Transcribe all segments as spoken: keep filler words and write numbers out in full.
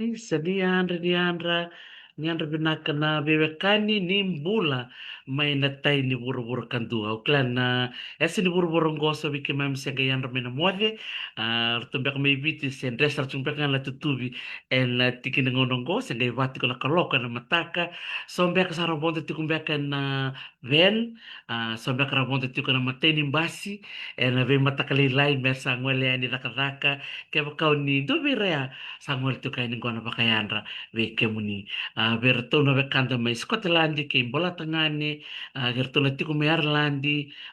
Ni sa ni yadra, ni yadra, ni yadra vinaka na veiwekani ni bula mai na tai ni vuravura kadua. Au kila na yasa ni vuravura oqo, so vei keimami se qai yadra mai na moce. A, ratou beka mai Viti se dre sara tu beka ga na tutuvi ena tiki ni gauna oqo, se qai va tiko na kaloko ena mataka. So beka sa ra vodo tiko beka ena van, a, so beka ra vodo tiko na matai ni basi ena veimataka lailai me sa gole yani cakacaka. Kevaka o ni dua vei ira ya, sa gole tiko yani qo na vakayadra vei kemuni. A, vei iratou na wekada mai Scotland kei Bolatagane, a, vei iratou na tiko mai Ireland,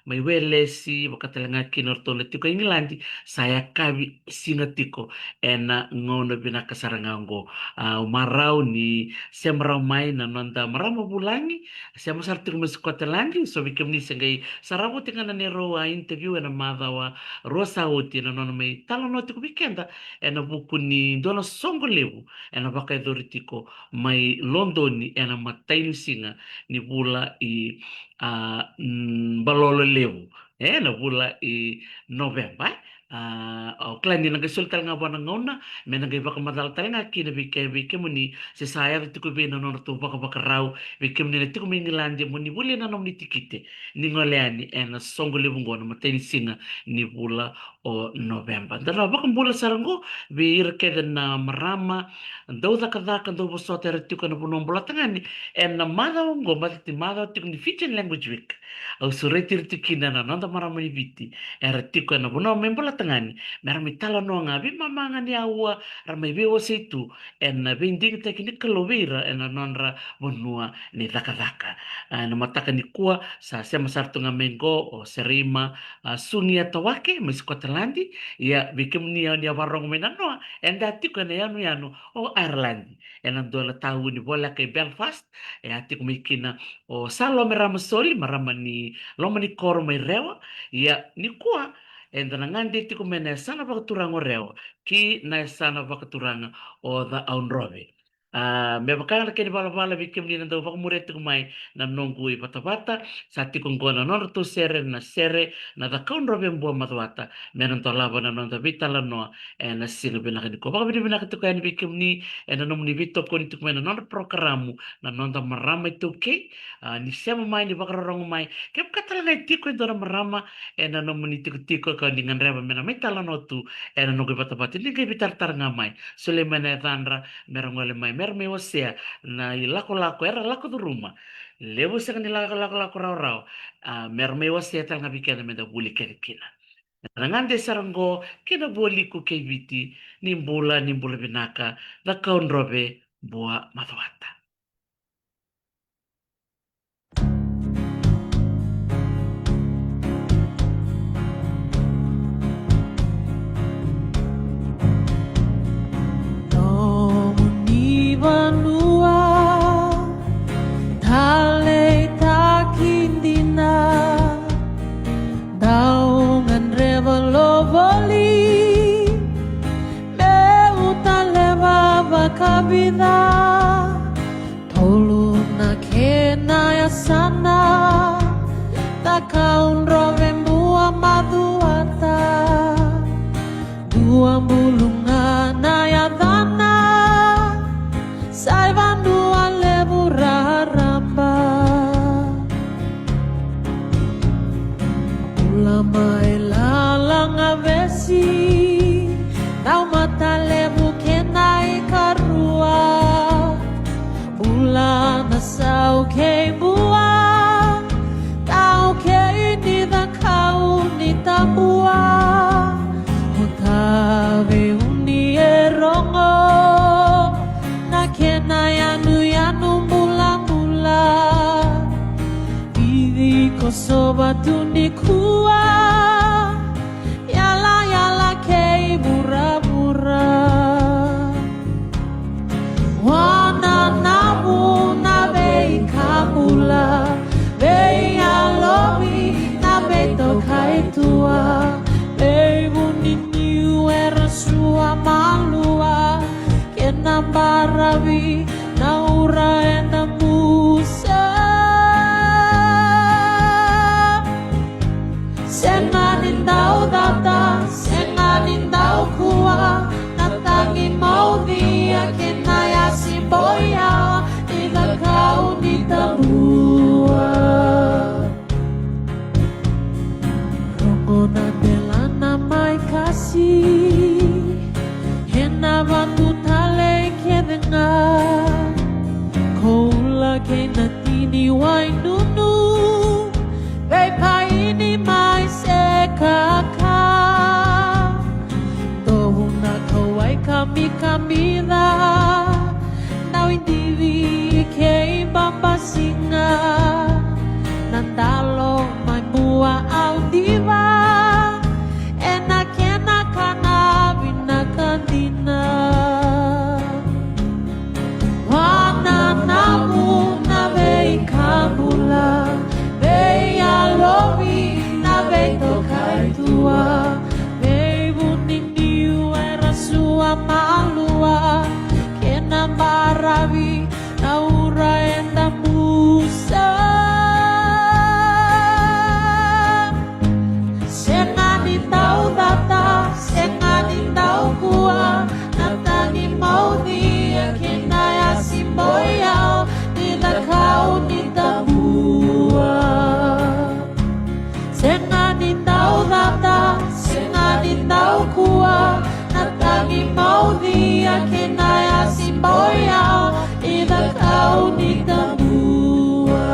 mai Welesi, vaka tale ga kina iratou na tiko England, sa yakavi siga tiko ena gauna vinaka sara ga oqo. A, au marau ni sema rawa mai na noda marama vulagi, sema sara tiko mai Scotland, so vei kemuni se qai saravuti ga na neirau a interview ena macawa rua sa oti, ena nona mai talanoa tiko vei keda ena vuku ni dua na soqo levu ena vakayacori tiko mai Lodoni ena matai ni siga ni vula i, a, mm, Balolo Levu, e, na vula i Noveba, e. A, au kila ni na qai soli tale ga vua na gauna me na qai vakamacala tale ga kina vei ke, vei kemuni se sa yaco tiko vei na nodratou vakavakarau, vei kemuni na tiko mai Igiladi, mo ni volia na nomuni tikite ni gole yani ena soqo levu oqo na matai ni siga ni vula o Noveba. Da na vakabula sara oqo vei ira kece na marama dau cakacaka, dau vosota, era tiko ena vanua Bolatagane ena macawa oqo, macawa tiko ni Fijian Language Week. Au sureti ira tiko kina na noda marama ni Viti era tiko ena vanua mai Bolatagane, me ra mai talanoa ga, veimama ga ni aua, ra mai veiwasei tu ena veidigitaki ni Kalou vei ira ena nodra vanua ni cakacaka. A, ena mataka nikua sa sema sara tu ga mai qo o Sereima, a, Sugi Atawake mai Scotland. Ia vei kemuni o ni a varogo mai na noa, eda tiko ena yanuyanu o Ireland, ena dua na tauni voleka i Belfast. E a tiko mai kina o Salome Ramasoli, marama ni loma ni koro mai Rewa. Ia nikua eda na gade tiko mai na yasana vakaturaga o Rewa ki na yasana vakaturaga o Cakaudrove. A, me vaka na kena valavala vei kemuni na dau vakamuria tiko mai na noqu ivatavata, sa tiko oqo na nodratou sere, na sere na Cakaudrove Bua Macuata, me na dolava na noda veitalanoa ena siga vinaka nikua. Vakavinavinaka tiko yani vei kemuni ena nomuni veitokoni tiko mai na nodra porokaramu na Noda Marama iTaukei. A, ni sema mai, ni vakarorogo mai. Kevaka tale ga e tiko e dua na marama ena nomuni tikotiko, ka ni gadreva me na mai talanoa tu ena noqu ivatavata, ni qai veitaratara ga mai, solia mai na yacadra me ra gole mai, me ra mai wasea na ilakolako era lako curuma. Levu sega ni lako, lako, lako rawarawa, a, me ra mai wasea tale ga vei keda me da vuli kece kina. Na gade sara oqo ki na Vualiku kei Viti, ni bula, ni bula vinaka, Cakaudrove Bua Macuata. Nomuni vanua taleitaki dina, dau gadreva lo voli meu taleva vakavica. Tolu na kena yasana, Cakaudrove Bua Macuata. Dua buluga na yacana, sa i vanua levu raraba. Bula mai Lalagavesi, Taumatalevu kena ikarua. Bula na sau kei Bua, tau kei ni cakau ni tabua. O Taveunierogo na kena yanuyanu bulabula. Vici Kosova tu nikua, yalayala kei vuravura. Wananavu na veika bula, veiyalovi na veitokaitua, veivuniniu era sua malua, kena baravi na ura eda musa. Sega ni dau cata, sega ni dau kua, na tagi maucia kei Ena vatu talei kece ga, koula kei na tini wainunu, veipaini mai se kaka. Dovu na kauwai kamikamica, na uidivi kei babasiga, na dalo mai bua au diva, ena kena kana vinaka dina. Vananavu na veika bula, veiyalovi na veitokaitua, veivuniniu era sua malua, kena baravi na ura eda musa. Sega ni dau cata, sega ni dau kua, na tagi maucia kei na yasi boyau, ni cakau ni tabua. Sega ni dau cata, sega ni dau kua, na tagi maucia kei na yasi boyau, ni cakau ni tabua.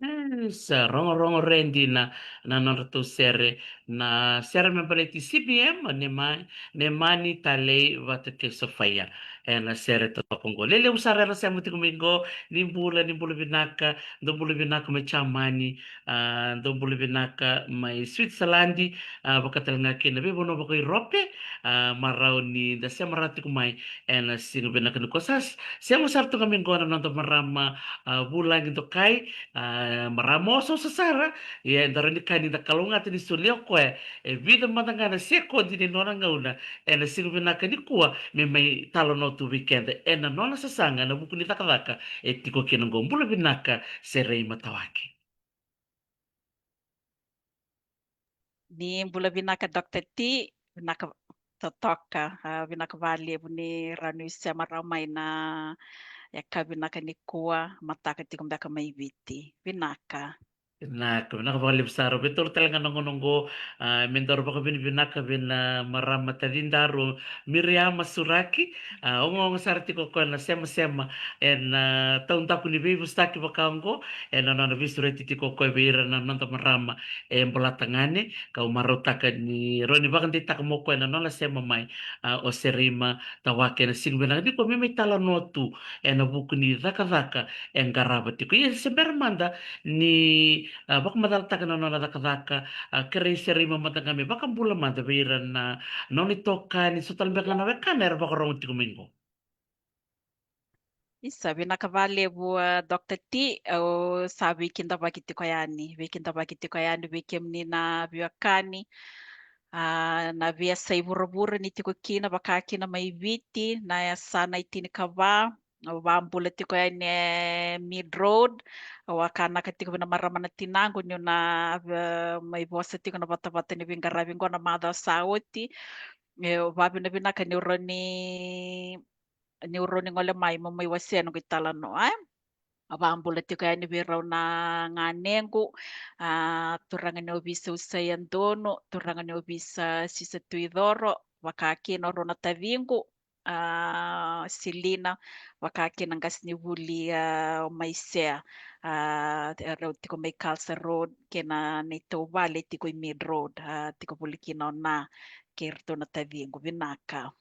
E, sa rogorogo re dina na nodratou sere, na sere me baleti C B M, Nema-, Nemani Talei vata kei Sofaia. Ena sere totoka oqo. Lelevu sara era sema tiko mai oqo, ni bula, ni bula vinaka, dou bula vinaka mai Jamani, a, dou bula vinaka mai Switzerland, a, vaka tale ga kina veivanua vaka Irope, a, marau ni da sema rawa tiko mai ena siga vinaka nikua. Sa s-, sema sara tu ga mai oqo na noda marama, a, Vulagi Dokai, a, marama osooso sara, ia eda rawa ni kaya ni da kalougata ni solia o koya e vica mada ga na sekodi ni nona gauna ena siga vinaka nikua me mai talanoa tu vei keda ena nona sasaga ena vuku ni cakacaka e tiko kina oqo. Bula vinaka Serei Matawake. Ni bula vinaka Doctor T, vinaka totoka, a, vinaka vakalevu ni rawa ni sema rawa mai na yakavi vinaka nikua, mataka tiko beka mai Viti. Vinaka. Vinaka, vinaka vakalevu sara. Veitolu tale ga na gauna oqo, a, me daru vakavinavinaka vei na marama tacidaru Miriama Suraki, a, ogaoga sara tiko o koya na semasema ena, a, taudaku ni veivosaki vaka oqo, ena nona veisureti tiko o koya vei ira na noda marama e Bolatagane, kau marautaka ni rawa ni vakadeitaka mo koya na nona sema mai, a, o Serei Matawake ena siga vinaka nikua me mai talanoa tu ena vuku ni cakacaka e qarava tiko. Ia se bera mada ni, a, vakamacalataka na nona cakacaka, a, kerei Serei mada ga me vakabula mada vei ira na nona itokani, so tale beka ga na wekana era vakarogo tiko mai oqo. Isa, vinaka vakalevu, a, Doctor T, au sa veikidavaki tiko yani, veikidavaki tiko yani vei kemuni na veiwekani, a, na veiyasai vuravura ni tiko kina, vaka kina mai Viti, na yasana e tinikava, au vakabula tiko yani e Mead Road, au vakanaka tiko vei na marama na tinaqu niu na, e, mai vosa tiko na vatavata ni veiqaravi qo na macawa sa oti. E, au vakavinavinaka niu rawa ni niu rawa ni gole mai mo mai wasea noqu italanoa, e? Au vakabula tiko yani vei rau na ganequ, a, turaga ni ovisa Usaia Donu, turaga ni ovisa Sisa Tuicoro, vaka kina o rau na taciqu, a, Silina, vaka kina qasenivuli, a, o Maisea, a, rau tiko mai Culture Road, kei na neitou vale tiko i Mead Road, a, tiko voli kina o Na, kei iratou na taciqu, vinaka.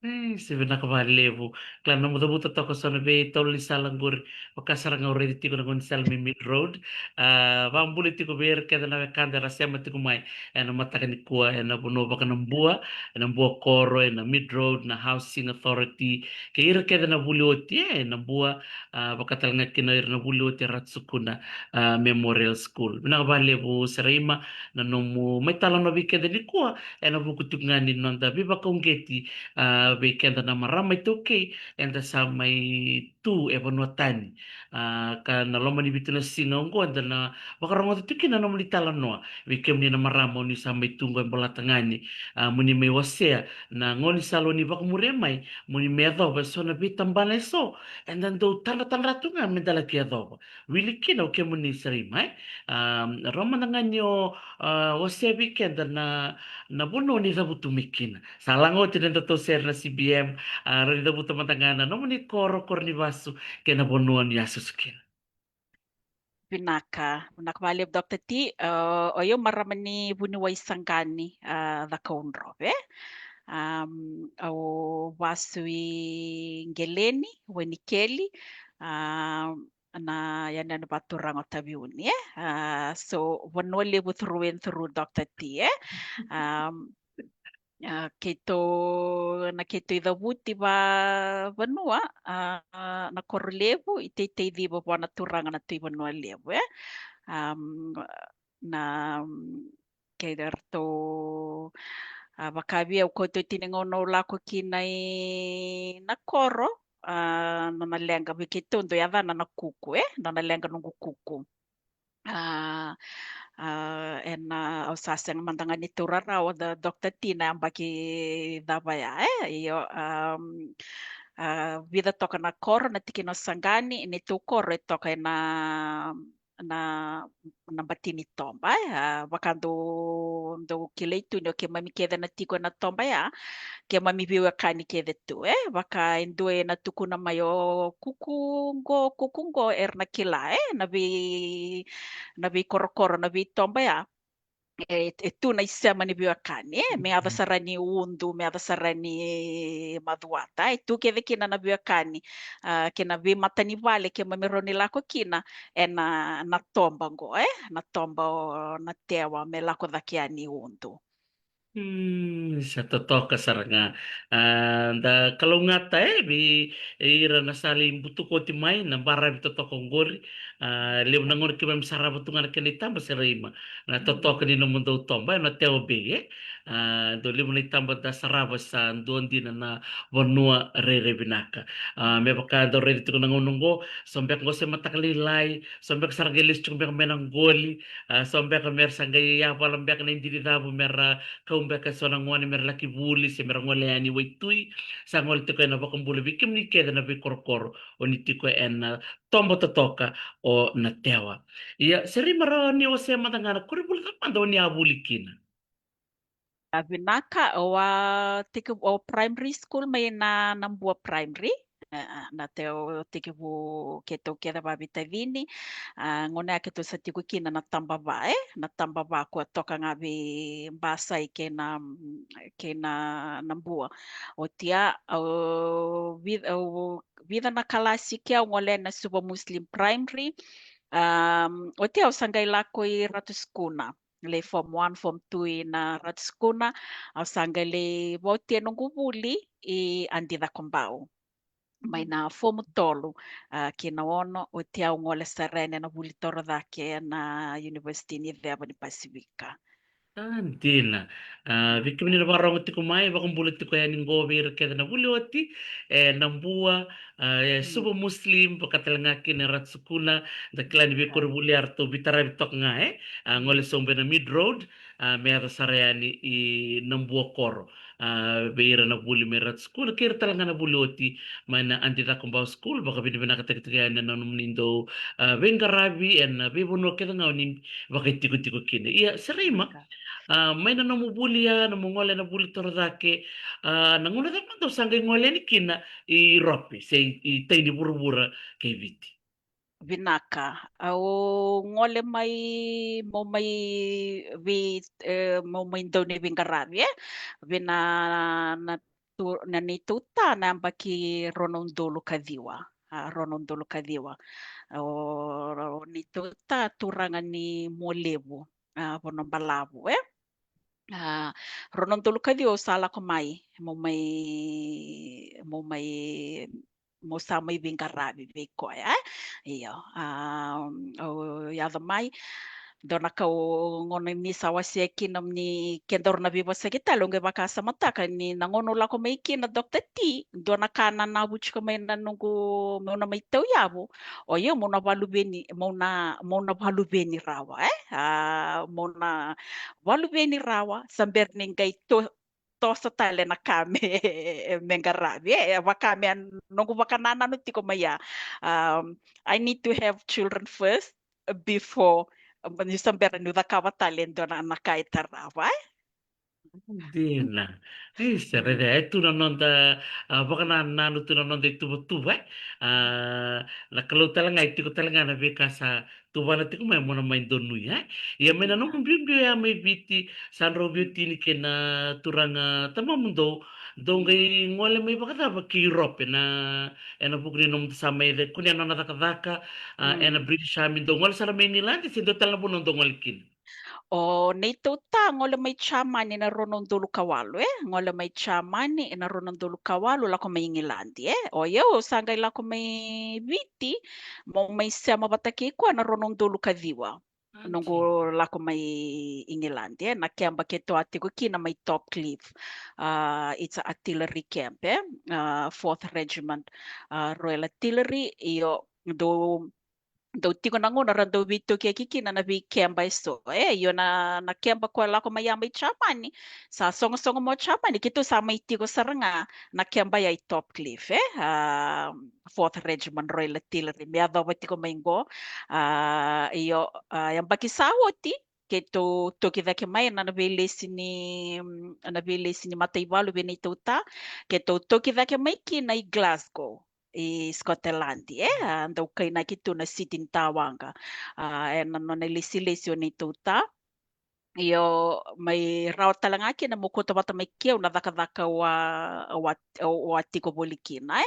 E, se vinaka vakalevu. Kila na mucavuta toka so na veitolo ni sala qori. Vaka sara ga au raici tiko na gaunisala mai Mead Road. A, vakabula tiko vei ira kece na wekada era sema tiko mai ena mataka nikua ena vanua vaka Nabua, ena Nabua Koro, ena Mead Road, na Housing Authority, kei ira kece na vuli oti, e, Nabua, a, vaka tale ga kina ira na vuli oti e Ratu Sukuna, a, Memorial School. Vinaka vakalevu Serei, na nomu mai talanoa vei keda nikua ena vuku tiko ga ni noda veivakauqeti, a, A, vei keda na marama iTaukei, eda sa mai tu e vanua tani. A, ka na loma ni vitu na siga oqo, eda na vakarogoca tu kina na nomuni talanoa. Vei kemuni na marama o ni sa mai tu oqo e Bolatagane, a, mo ni mai wasea na gaunisala o ni vakamuria mai, mo ni mai yacova e so na veitabana e so eda dau tadratadra tu ga me da laki yacova. Wili kina o kemuni Sarima, e? A, rawa mada ga ni o, a, wasea vei keda na, na vanua ni cavutu mai kina. Sa laga oti na nodatou sere na C B M, a, rawa ni cavuta mada ga na nomuni koro, koro ni vasu, kei na vanua ni a susu kina. Vinaka, vinaka vakalevu Doctor T. A, o yau marama ni vuniwai Saqani, a, Cakaudrove. Am, au vasu i Qeleni, Wainikeli. A, na yanuyanu vaturaga o Taveuni, e? A, so vanua levu through and through, Doctor T, e? A, a, keitou, na keitou icavuti va vanua, a, na koro levu i teitei civa vua na turaga na Tui Vanua Levu, e? Am, na, kei ratou, a, vaka vei au, koto tini gauna au lako kina i na koro, a, nona leqa vei keitou dau yacana na kuku, e? Nona leqa noqu kuku. A, a, ena, au sa sega mada ga ni taura rawa, Doctor T, na yabaki cava ya, e? Io, am, a, vica toka na koro, na tikina o Saqani, neitou koro e toka ena na, na bati ni toba, e? A, vaka dou, dou kilai tu ni o keimami kece na tiko ena toba ya, keimami veiwekani kece tu, e? Vaka e dua ena tukuna mai o kuku qo, kuku qo, era na kila, e? Na vei, na veikorokoro, na veitoba ya. E, e tu na isema ni veiwekani, e, me yaco sara ni udu, me yaco sara ni macuata, e tu kece kina na veiwekani, a, kei na veimatanivale keimami rawa ni lako kina, ena, na toba qo, e, na toba o Natewa me lako cake yani i Udu. Mm, sa totoka sara ga. A, da kalougata, e, vei ira na sa lai butuka oti mai na baravi totoka oqori. A, levu na gauna keimami sarava tu ga na kena itaba, Seraima, na totoka ni nomudou toba, e, Natewa Bay, e. A, dau levu na itaba da sarava sa dua dina na vanua rairai vinaka. A, me vaka dau raici tiko na gauna oqo, so beka qo se mataka lailai, so beka sa ra qai lesu tiko beka mai na qoli, a, so beka me ra sa qai yavala beka na idini cavu me ra kau beka e so na gone me ra laki vuli se me ra gole yani waitui. Sa gole tiko ena vakabula vei kemuni kece na veikorokoro o ni tiko ena toba totoka o Natewa. Ia, Seraima, rawa ni wasea mada ga na koronivuli cava mada o ni a vuli kina? A, vinaka, au a tekivu, au primary school mai na, Nabua Primary. E, a, na teu tekivu keitou kece vavitacini. A, gauna ya keitou sa tiko kina na taba va, e, na taba va ko a toka ga vei Basai kei na, kei na, Nabua. Oti ya, au, vi-, au vica na kalasi ke au gole na Suva Muslim Primary. Am, oti ya au sa qai lako i Ratu Sukuna. Lai form one, form two i na Ratu Sukuna, au sa qai lai vautia noqu vuli i Adi Cakobau. Mai na form tolu, a, ki na ono, oti au gole sara yani ena vuli toro cake na University ni Ceva ni Pasifika. A, dina. A, vei kemuni na vakarogo tiko mai, vakabula tiko yani qo vei ira kece na vuli oti, e, Nabua, a, e, Suva Muslim, vaka tale ga kina Ratu Sukuna, da kila ni veikoronivuli ya ratou veitaravi toka ga, e? A, gole sobu ena Mead Road, a, me yaco sara yani i Nabua koro. A, vei ira na vuli mai Ratu Sukuna, kei ira tale ga na vuli oti mai na Adi Cakobau School, vakavinavinakataki tiko yani na nomuni dau, a, veiqaravi ena veivanua kece ga o ni vakaitikotiko kina. Ia, Seraima, a, mai na nomu vuli ya, nomu gole ena vuli toro cake, a, na gauna cava mada o sa qai gole yani kina i Rope, se i, i tai ni vuravura kei Viti? Vinaka. Au gole mai, meu mai vei, e, meu mai dau ni veiqaravi, e? Vei na, na tu-, na neitou ta na yabaki rua na udolu ka ciwa. A, rua na udolu ka ciwa. O, o neitou ta turaga ni Mualevu, a, Vanuabalavu, e? A, rua na udolu ka ciwa au sa lako mai, meu mai, meu mai, meu sa mai veiqaravi vei koya, e? Io, a, au yaco mai, Dua na ka au gona ni sa wasea kina ni kedaru na veivosaki tale, au qai vakasamataka ni na gauna au lako mai kina, Doctor T, dua na ka na navuci iko mai na noqu, meu na mai tauyavu, o yau meu na valuveni, meu na, meu na valuveni rawa, e? A, meu na valuveni rawa, sa bera ni qai to, toso tale na ka me, me qaravi, e, vaka me a noqu vakanananu tiko mai ya. Um, I need to have children first before, um, ni sa bera niu cakava tale e dua na, na ka e tarava, e? Dina. Isa, raica, e tu na noda, a, vakanananu, tu na noda ituvatuva, e? A, na Kalou tale ga e tiko tale ga na veika sa tuvana tiko mai mo na mai donui, e? Ia mai na nomu biubiu ya mai Viti, sa drau veiwatini kei na turaga tamamudou, dou qai gole mai vakacava ki Europe, na, ena vuku ni nomutou sa mai cakava, kune na nona cakacaka, a, ena British Army, dou gole sara mai Igiladi, se dua tale na vanua dou gole kina? O neitou ta gole mai Jamani ena rua na udolu ka walu, e? Gole mai Jamani ena rua na udolu ka walu, lako mai Igiladi, e? O yau sa qai lako mai Viti, meu mai sema vata kei koya ena rua na udolu ka ciwa. Noqu lako mai Igiladi, e? Na keba keitou a tiko kina mai Topcliffe. A, it's a artillery camp, e? A, Fourth Regiment, a, Royal Artillery, io, dou dau tiko na gauna ra dau veitokiyaki kina na veikeba eso. E, io na, na keba koya lako mai ya mai Jamani, sa sogosogo mai o Jamani, keitou sa mai tiko sara ga na keba ya i Topcliffe, e? A, Fourth Regiment Royal Artillery, me yacova tiko mai qo. A, io, a, yabaki sa oti, keitou toki cake mai na, na veilesi ni, na veilesi ni mataivalu vei neitou ta, keitou toki cake mai kina i Glasgow, i Scotland, e? A, dau kainaki tu na siti ni tawaqa, a, ena nona ilesilesi o neitou ta. Io, mai rawa tale ga kina meu kauta vata mai keu na cakacaka au a, au a, au a tiko voli kina, e?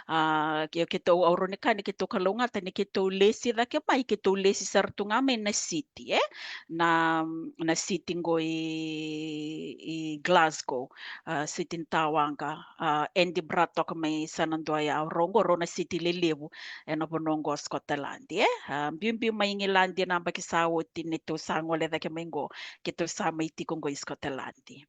A, io, keitou, au rawa ni kaya ni keitou kalougata ni keitou lesi cake mai, keitou lesi sara tu ga mai na siti, e? Na, na siti qo i, i Glasgow, a, siti ni tawaqa, a, Edinburgh toka mai, sa na dua ya, rau qo rau na siti lelevu ena vanua qo Scotland, e? A, biubiu mai Igiladi ena yabaki sa oti, neitou sa gole cake mai qo, keitou sa mai tiko qo i Scotland.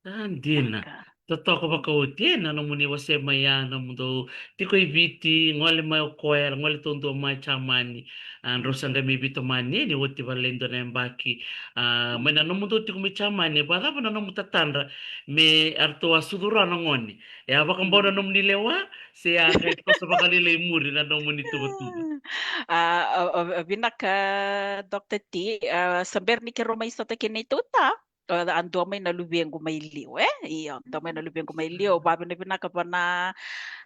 A, dina. Totoka vakaoti, e, na nomuni wasea mai ya, nomudou tiko i Viti, gole mai o koya, gole taudua mai Jamani. A, drau sa qai mai veitomani, e, ni oti vale e dua na yabaki. A, mai na nomudou tiko mai Jamani, e vakacava na nomu tatadra me ratou a sucu rawa na gone? E a vakabau na nomuni lewa, se a qai toso vakalailai i muri na nomuni tuvatuva? A, a, a, vinaka, Doctor T, a, sa bera ni keirau mai sota kei neitou ta, a, a dua mai na luvequ mai liu, e? Io, dua mai na luvequ mai liu, au vavinavinaka vua na,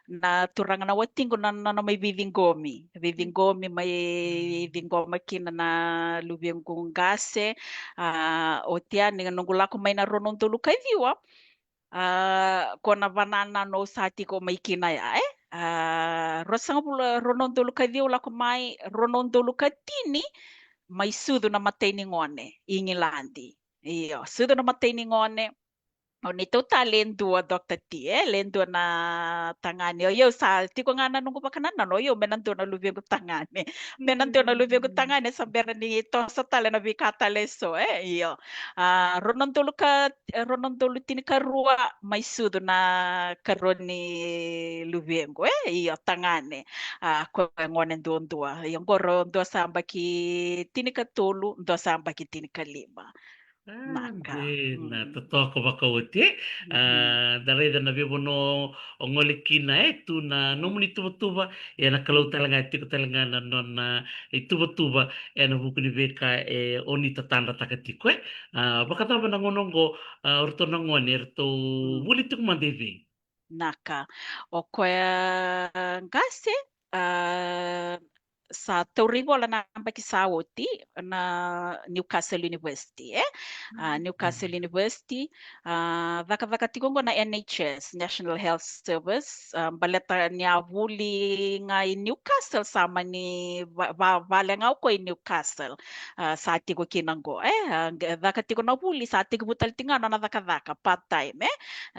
na turaga na watiqu na, na, na mai veiciqomi. Veiciqomi, mai ciqoma kina na luvequ qase, a, oti yani noqu lako mai na rua na udolu ka ciwa, a, ko na vanananu au sa tiko mai kina ya, e? A, ruasagavulu, rua na udolu ka ciwa lako mai, rua na udolu ka tini, mai sucu na imatai ni gone i Igiladi. Io, sucu na imatai ni gone. O neitou ta le dua, Doctor T, e, le dua na tagane. O yau sa tiko ga na noqu vakanananu, o yau me na dua na luvequ tagane. Me na dua na luvequ tagane, sa bera ni toso tale na veika tale eso, e, io. A, rua na udolu ka, e, rua na udolu tinikarua, mai sucu na ikarua ni luvequ, e, io, tagane. A, koya e gone duadua. Io, qo rau dua sa yabaki tinikatolu, dua sa yabaki tinikalima. A, vinaka. Dina, totoka vakaoti, e? A, da raica na veivanua o gole kina, e, tu na nomuni tuvatuva, ia na Kalou tale ga e tiko tale ga na nona ituvatuva ena vuku ni veika e o ni tatadrataka tiko, e? A, vakacava na gauna oqo, a, o ratou na gone, e ratou vuli tiko mada i vei? Naka. O koya qase, a, sa tauri vola na yabaki sa oti na Newcastle University, e? A, Newcastle University, a, cakacaka tiko qo na N H S, National Health Service, a, baleta ni a vuli ga i Newcastle, sa mani va, va, vale ga o koya i Newcastle, a, sa tiko kina qo, e? A, qe, caka tiko na vuli, sa tekivu tale tiko ga na nona cakacaka part time, e?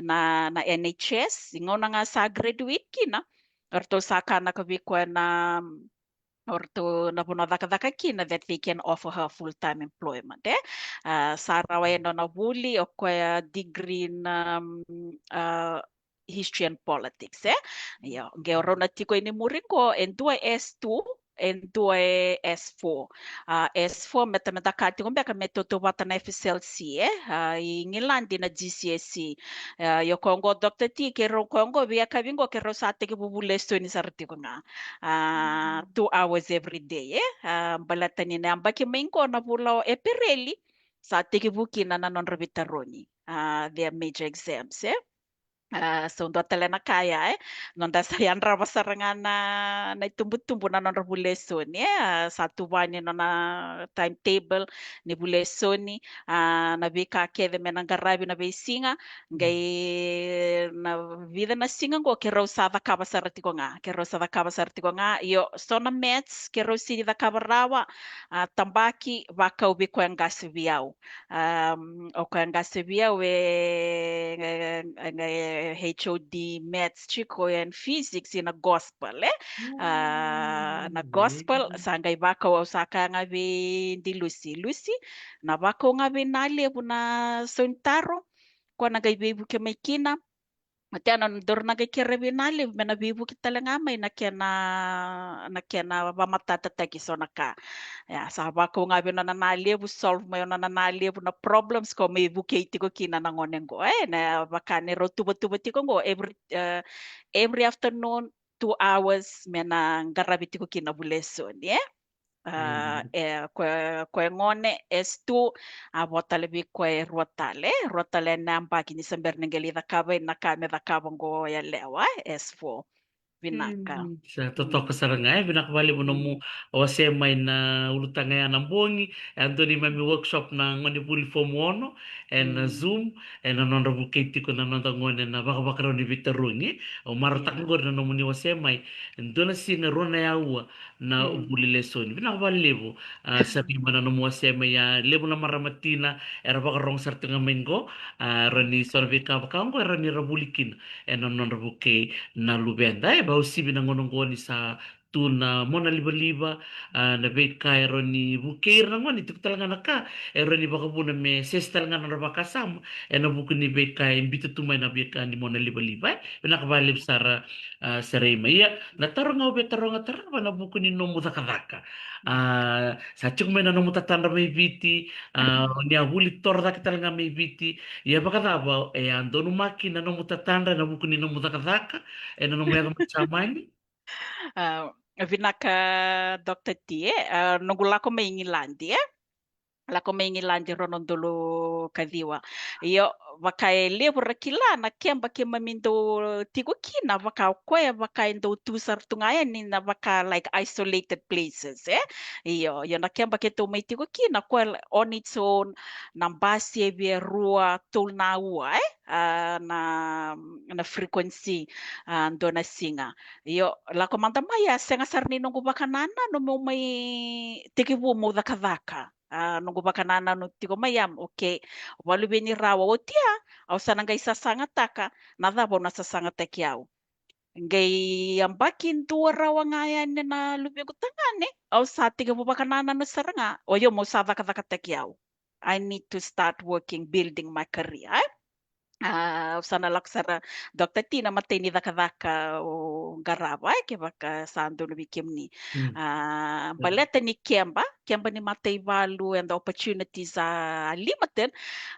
Na, na N H S, i gauna ga sa graduate kina, ratou sa kaya vei koya na, o ratou na vanua cakacaka kina that they can offer her full time employment, e. A, sa rawa e nona vuli, o koya degree na, um, a, history and politics, e. Io, qe o rau na tiko i muri qo, e dua e S two, e dua e S four. A, S four, me ta, me ta ka tiko beka me tautauvata na F S L C, e. A, i Igiladi na G C S E. A, io, koya qo Doctor T, keirau koya qo, veiyakavi qo, keirau sa tekivu vuli lesoni sara tiko ga. A, two hours every day, e. A, baleta ni na yabaki mai qo na vula o Epereli, sa tekivu kina na nodra veitarogi. A, their major exams, e. A, so dua tale na ka ya, e. Noda sa yadrava sara ga na, na itubutubu na nodra vuli lesoni, e. A, sa tuvani nona timetable ni vuli lesoni, a, na veika kece me na qaravi na veisiga, qai na vica na siga qo keirau sa cakava sara tiko ga, keirau sa cakava sara tiko ga, io, so na maths keirau sini cakava rawa, a, tabaki, vakau vei koya qase vei au. Um, o koya qase vei au e, e, e, e H O D maths tiko and physics ina gospel, e? A, na gospel, sa qai vakau, au sa kaya ga vei di Lucy, Lucy, na vakau ga vei Nalevu na saunitaro, koya na qai veivuke mai kina. Oti ya na daru na qai kere vei Nalevu me na veivuke tale ga mai na kena, na kena vamatatataki so na ka. Ia, sa vakau ga vei nona Nalevu, solve mai o nona Nalevu na problems ko mai vukei tiko kina na gone qo, e, na vaka ni rau tuvatuva tiko qo, every, e, every afternoon, two hours, me na qaravi tiko kina vuli lesoni, e. A, e, ko, ko e gone, S two, a vo tale vei koya e rua tale, rua tale na yabaki ni sa bera ni qai lai cakava na ka me cakava qo o yalewa, e, S four. Vinaka. Sa totoka sara ga, e, vinaka vakalevu nomu wasea mai na ulutaga ya na bogi, e a dua neimami workshop na gone vuli form ono, ena Zoom, ena nodra vukei tiko na noda gone na vakavakarau ni veitarogi. Au marautaka qori na nomuni wasea mai, e dua na siga rua na aua na vuli lesoni. Vinaka vakalevu, a, Sarima, na nomu wasea mai ya, levu na marama tina era vakarogo sara tiko ga mai qo, a, rawa ni so na veika vaka oqo, e rawa ni ra vuli kina ena nodra vukei na luveda. E, vakauasivi na gauna oqo ni sa tu na mona livaliva, a, na veika e rawa ni vukei ira na gone, tiko tale ga na ka e rawa ni vakavuna me sese tale ga na nodra vakasama ena vuku ni veika e biuta tu mai na veika ni mona livaliva, e. Vinaka vakalevu sara, a, Sarima. Ia, na taro ga au via taroga, tarava na vuku ni nomu cakacaka. A, sa tiko mai na nomu tatadra mai Viti, a, o ni a vuli toro cake tale ga mai Viti. Ia, vakacava e a donumaki na nomu tatadra ena vuku ni nomu cakacaka ena nomu yaco mai Jamani? A, vinaka, Doctor T, e, a, noqu lako mai Igiladi, e. Lako mai Igiladi rua na udolu ka ciwa. Io, vaka e levu ra kila na keba keimami dau tiko kina, vaka o koya, vaka e dau tu sara tu ga yani na vaka, like, isolated places, e. Io, io, na keba keitou mai tiko kina, koya on its own, na basi e via rua, tolu na aua, e. A, na, na frequency, a, dua na siga. Io, lako mada mai, a sega sara ni noqu vakanananu meu mai tekivu meu cakacaka. A, noqu vakanananu tiko mai ya, okay, vakaluveni rawa, oti ya au sa na qai sasagataka na cava au na sasagataki au. Qai yabaki dua rawa ga yani na luvequ tagane, au sa tekivu vakanananu sara ga, o yau meu sa cakacakataki au. I need to start working, building my career, e? A, au sa na lako sara, Doctor T, na imatai ni cakacaka o qarava, e, kevaka sa donu vei kemuni. A, baleta ni keba, keba ni mataivalu and opportunities are limited.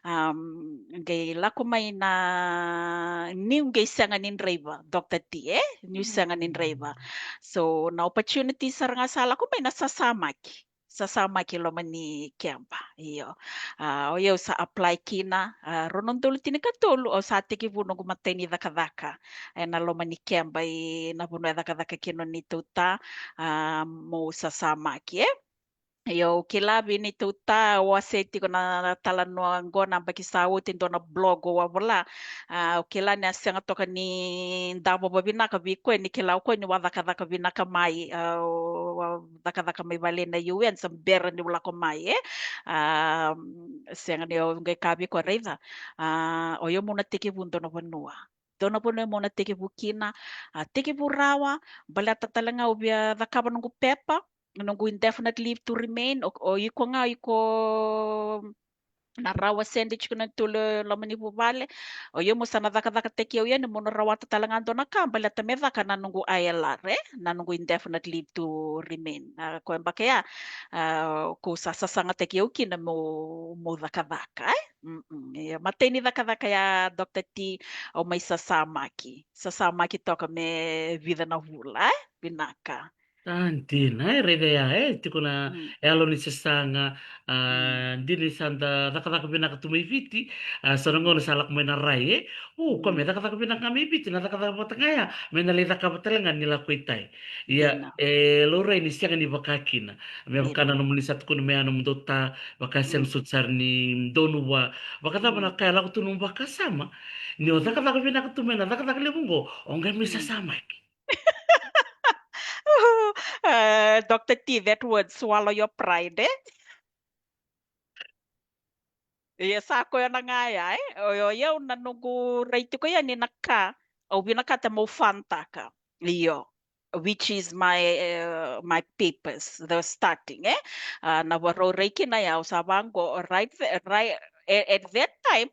Um, qai lako mai na, niu qai sega ni draiva, Doctor T, e? Niu sega ni draiva. So, na opportunities sara ga sa lako mai na sasamaki. Sasamaki loma ni keba, io. A, o yau sa apply kina, a, rua na udolu tinikatolu, au sa tekivu noqu imatai ni cakacaka ena loma ni keba ina vanua e cakacaka kina o neitou ta, a, meu sasamaki, e. Io, au kila vei neitou ta, au wasea tiko na, na talanoa qo na yabaki sa oti, dua na blog au a vola. A, au kila ni a sega toka ni davo vavinaka vei koya, ni kila o koya niu a cakacaka vinaka mai, a, au a cakacaka mai vale na U N, sa bera niu lako mai, e. A, sega ni au qai kaya vei koya, raica, a, o yau meu na tekivu dua na vanua. Dua na vanua meu na tekivu kina, a, tekivu rawa, baleta tale ga au via cakava noqu pepa, noqu indefinite leave to remain, o, o iko ga, iko na rawa sede tiko na tolu e loma ni vuvale. O yau mo sa na cakacakataki au yani mo na rawata tale ga dua na ka baleta me caka na noqu I L R, e, na noqu indefinite leave to remain. A, koya beka ya, a, ko sa sasagataki au kina mo, mo cakacaka, e? Mm-mm. Ia, matai ni cakacaka ya, Doctor T, au mai sasamaki. Sasamaki toka me vica na vula, e? Vinaka. A, dina, e, raica ya, e, tiko na Mm. yalo ni sasaga, a, Mm. dina ni sa da cakacaka vinaka tu mai Viti, a, so na gauna sa lako mai na rai, e. O, ko me Mm. cakacaka vinaka ga mai Viti, na cakacaka vata ga ya, me na lai cakava tale ga ni lako i tai. Ia, Dina. e, laurai ni sega ni vaka kina. Me vaka Dina. na nomuni sa tukuna me a nomudou ta, vaka sega Mm. soti sara ni donu vua. Vakacava na Mm. ka e lako tu nomu vakasama. Ni o Mm. cakacaka vinaka tu mai na cakacaka levu oqo, o qai mai Mm. sasamaki. Uh, Doctor T, that word, swallow your pride, e? Ia sa koya na ga ya, e? O, o yau na noqu rai tiko yani na ka, au vinakata meu fund-taka. Io. Which is my, uh, my papers, the starting, e? A, na varau rai kina ya, au sa vaqo, right, the- right, at, at that time,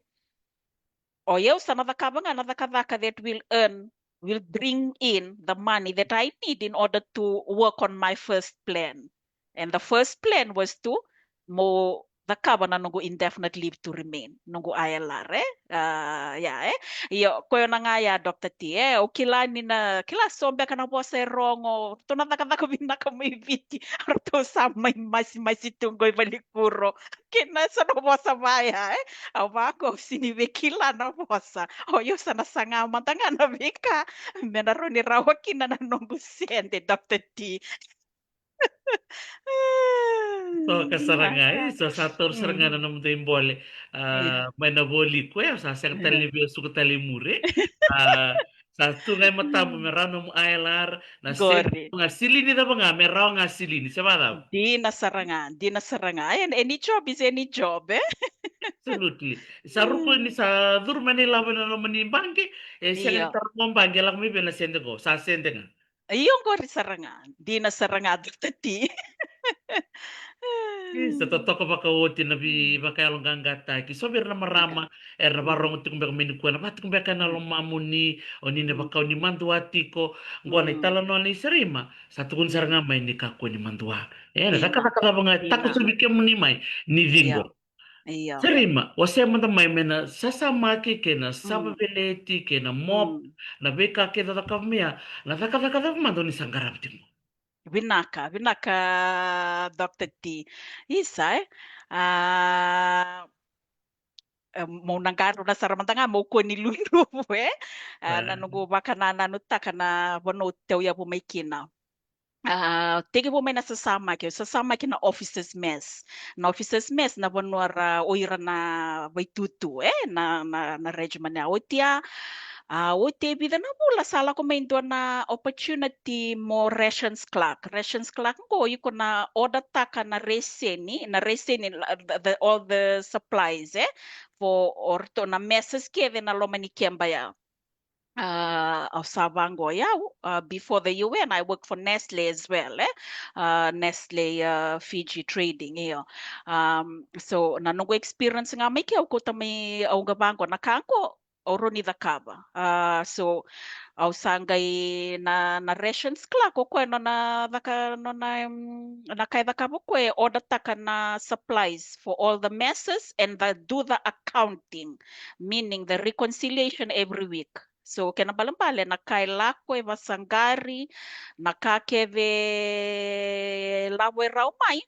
o yau sa na cakava ga na cakacaka that will earn, will bring in the money that I need in order to work on my first plan. And the first plan was to mo cakava na noqu indefinite leave to remain, noqu I L R, e? A, ia, e? Io, koya na ga ya, Doctor T, e? Au kila ni na, kila so beka na vosa e rogo, ratou na cakacaka vinaka mai Viti, ratou sa mai masimasi tu qo i vanikuro. Kei na so na vosa vaya, e? Au vaqo, au sini via kila na vosa. O yau sa na saga mada ga na veika me na rawa ni rawa kina na noqu sede, Doctor T. Toka sara ga, e? Sa, sa taura sara ga na nomudou ibole. A, mai na voli ko, e, sa sega tale ni via suka tale i muri, e? A, sa tu ga i matamu me rawa nomu I L R, na sega ga silini cava ga, me rawa ga silini, se vacava? Dina sara ga, dina sara ga. Any, any job is any job, e? Absolutely. Sa ruku ni sa curu mai na ilavo ena loma ni baqe, e sega ni tara mo baqe, e lako mai vei na sede qo, sa sede ga. Io, qori sara ga. Dina sara ga, Doctor T. Sa totoka vakaoti na veivakayaloqaqataki. So vei ira na marama era na varogo tiko beka mai nikua, na va tiko beka ena lomamuni, o ni na vakau ni madua tiko. Qo na italanoa nei Sarima, sa tukuni sara ga mai ni kakua ni madua. E, na cakacaka cava ga e takosovi kemuni mai ni ciqo. Io. Sarima, wasea mada mai me na sasamaki kei na sava veleti kei na mop, na veika kece o cakava mai ya, na cakacaka cava mada o ni sa qarava tiko? Vinaka, vinaka, Doctor T. Isa, e? A, e, mo na qarava sara mada ga mo kua ni luluvu, e? A, na noqu vakanananutaka na vanua au tauyavu mai kina. A, tekivu mai na sasamaki, au sasamaki na officers mess. Na officers mess na vanua ra, o ira na vaitutu, e, na, na, na regiment ya. Oti ya, a, oti e vica na vula sa lako mai dua na opportunity mo rations clerk. Rations clerk qo iko na order-taka na reseni, na reseni, la, the, the, all the supplies, e, for, o ratou na messes kece na loma ni keba ya. A, au sa vaqo, ia, a, before the U N, I worked for Nestle as well, e? A, Nestle, a, Fiji Trading, io. Um, so, na noqu experience ga mai ke, au kauta mai, au ga vaqo na ka qo, au rawa ni cakava. A, so, au sa qai na, na rations clerk, o koya nona caka, nona, mm, na ka e cakava o koya, e order-taka na supplies for all the messes and the, do the accounting, meaning the reconciliation every week. So, kena balebale, na ka e lako e vasaqari, na ka kece e lavo e rawa mai,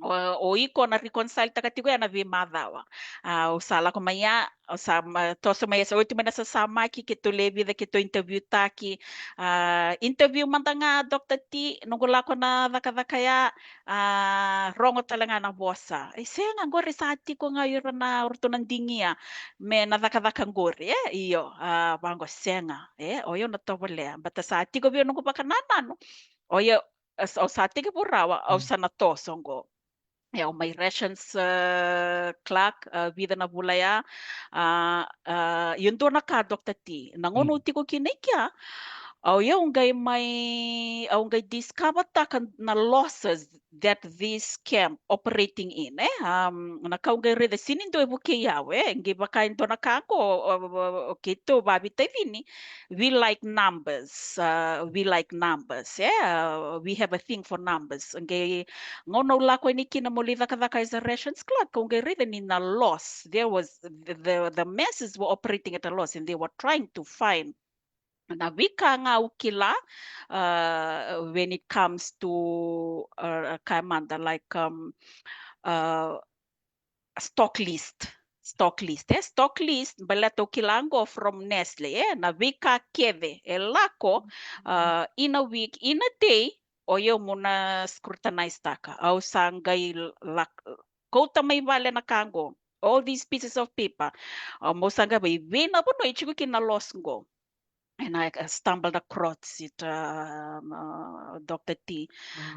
o, o iko na reconcile-taka tiko ya na veimacawa. A, au sa lako mai ya, au sa ma, toso mai ya, sa oti mai na sasamaki, keitou le vica, keitou interview-taki. A, interview mada ga, Doctor T, noqu lako na cakacaka ya, a, rogo tale ga na vosa. E, sega, qori sa tiko ga o ira na, o ratou na digia me na cakacaka qori, e? Io, a, vaqo sega, e? O yau na tovolea, baleta sa tiko vei au noqu vakanananu. O yau, a, sa, au sa tekivu rawa, au sa na toso qo. E, au mai rations, a, clerk, a, vica na vula ya, a, a, io dua na ka, Doctor T, na gauna au tiko kina i kea, Au, au qai mai, au qai discover taka na losses that this camp operating in, e? Um, na ka au qai raica, sega ni dua e vukei au, e? Qai vaka e dua na ka qo, o, o, o, o keitou vavitavini, we like numbers, uh, we like numbers, e? Uh, we have a thing for numbers. Qai gauna au lako yani kina meu lai cakacaka as a rations clerk, au qai raica ni na loss. There was the, the, the masses were operating at a loss and they were trying to find na veika ga au kila, uh, when it comes to, uh, ka mada, like, um, uh, stock list. Stock list, e? Stock list, baleta au kila qo from Nestle, e? Na veika kece e lako, uh, in a week, in a day, o yau meu na scrutinize taka. Au sa qai lak-, kauta mai vale na ka qo. All these pieces of paper. Au, meu sa qai vei, vei na vanua e tiko kina na loss qo. And I, uh, stumbled across it, um, uh, Doctor T.